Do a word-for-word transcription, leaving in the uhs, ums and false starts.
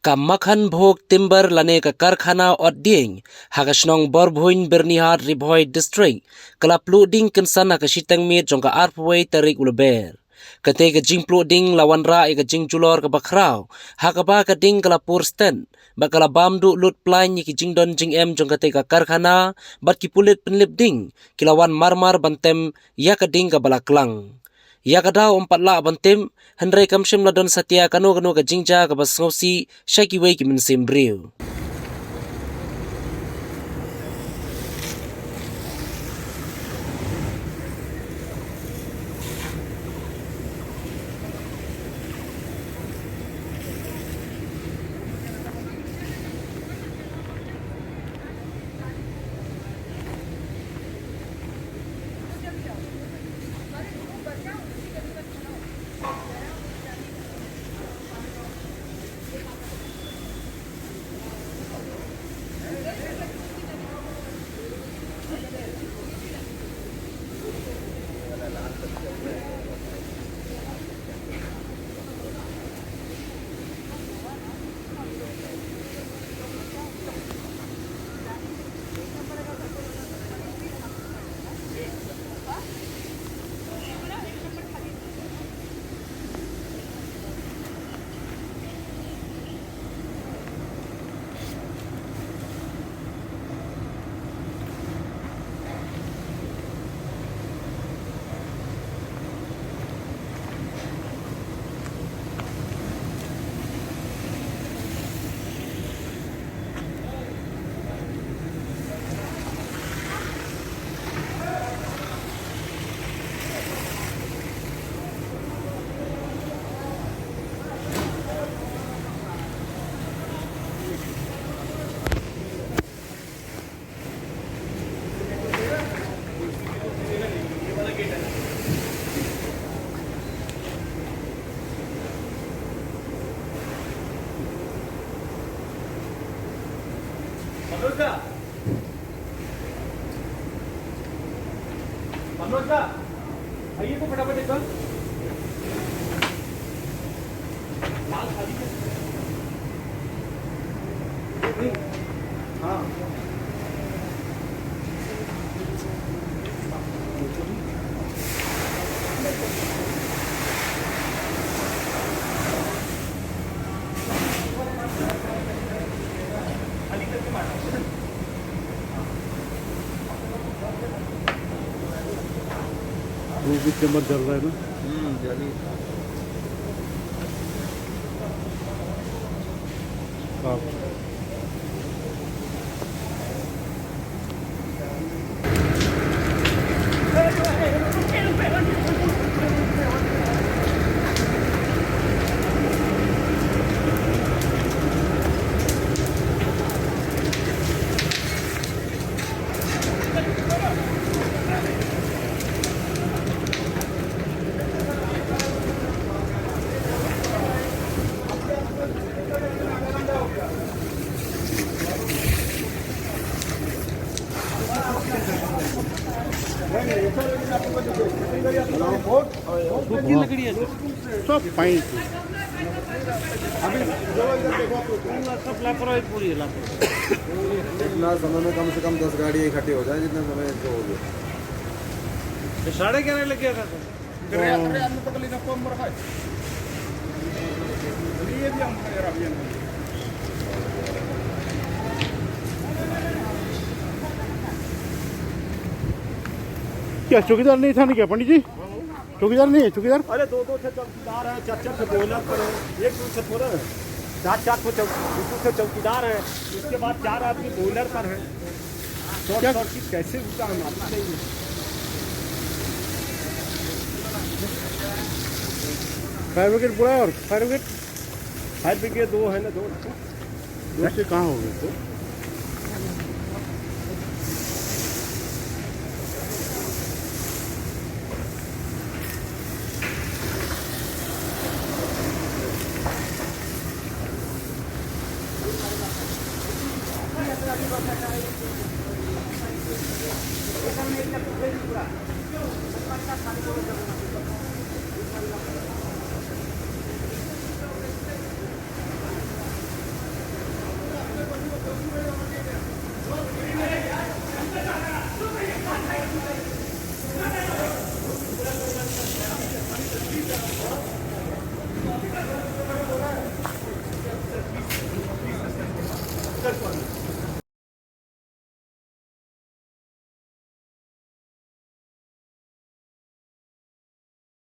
Ka Makhan Bhog Timber lane ka karkhana ot dieng ha ka shnong Borbhuin, Byrnihat, Ri Bhoi District, ka la pluh ding kynsan ha ka shiteng miet jong ka arphew wei tarik u Lber. Kata ka jingpluh ding la wanrah ïa ka jingjulor kaba khraw, ha kaba ka ding ka la pur stet bad ka la bam duh lut plain ïa ki jingdon jingem jong kata ka karkhana, bad ki pulit pynlip ding ki la wan marmar ban tem ïa ka ding kaba la klang. Ïa ka daw ym pat lah ban tip, hynrei kam shym la don satia kano kano ka jingjia kaba sngewsih sha kiwei ki mynsiem briew. मनोज दा, आइए तो फटाफट एक बार। लाल साड़ी के हाँ। वो भी चम्मच जल रहा है ना। हम्म, जल ही था। हाँ। सब पाइप। अभी सब लापरवाही पूरी है, लापरवाही। इतना समय में कम से कम दस गाड़ी इकट्ठी हो जाए, जितना समय इसको हो गया। ये साढ़े ग्यारह लग गया था सर। अरे, अरे, अरे, पकड़ लेना, कौन मर खाए? ये भी हम, यार, अभी हम। क्या चौकीदार नहीं था ना क्या, पंडित जी? चौकीदार नहीं है, चौकीदार? अरे, दो दो ठे चौकीदार हैं, चार चार ठे बॉयलर पर हैं, एक दो ठे थोड़ा है, चार चार ठे चौक-, दो दो ठे चौकीदार हैं, उसके बाद चार आदमी बॉयलर पर हैं। शॉर्ट क्या? शॉर्ट की कैसे रुका है, मालूम नहीं है। फायर ब्रिगेड बुलाया और फायर ब्रिगेड? फायर ब्रिगेड दो है ना, दो। वैसे कहाँ हो गए?